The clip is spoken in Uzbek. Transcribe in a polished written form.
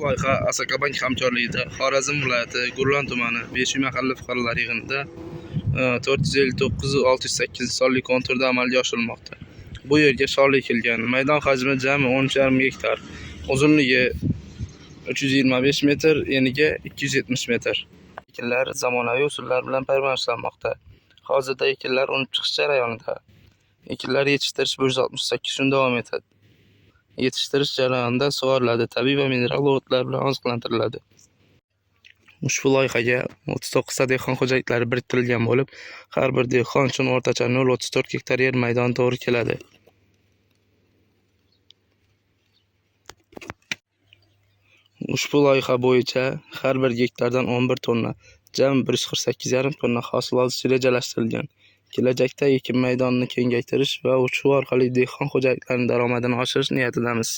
Loyiha Asakabank hamkorligida Xorazm viloyati Gurlan tumani Beshuy mahalla fuqarolar yig'inida 459 608 sonli konturda amalga oshirilmoqda. Bu yerga shol ekilgan. Maydon hajmi jami 13,5 gektar. Uzunligi 325 metr, eniga 270 metr. Ekinlar zamonaviy usullar bilan parvarishlanmoqda. Hozirda ekinlar unib chiqish jarayonida. Ekinlar yetishtirish 168 kun davom etadi. Yetishtirish jarayonida sug'oriladi, tabiiy va mineral o'g'itlar bilan oziqlantiriladi. Ushbu loyihaga 39 ta dehqon xo'jaliklari biriktirilgan bo'lib, har bir dehqon uchun o'rtacha 0,34 gektar yer maydoni to'g'ri keladi. Ushbu loyiha bo'yicha har bir gektardan 11 tonna, jami 148,5 tonna hosil olish rejalashtirilgan. Kelajakda ekin maydonini kengaytirish va shu orqali dehqon xo'jaliklarining daromadini oshirish niyatidamiz.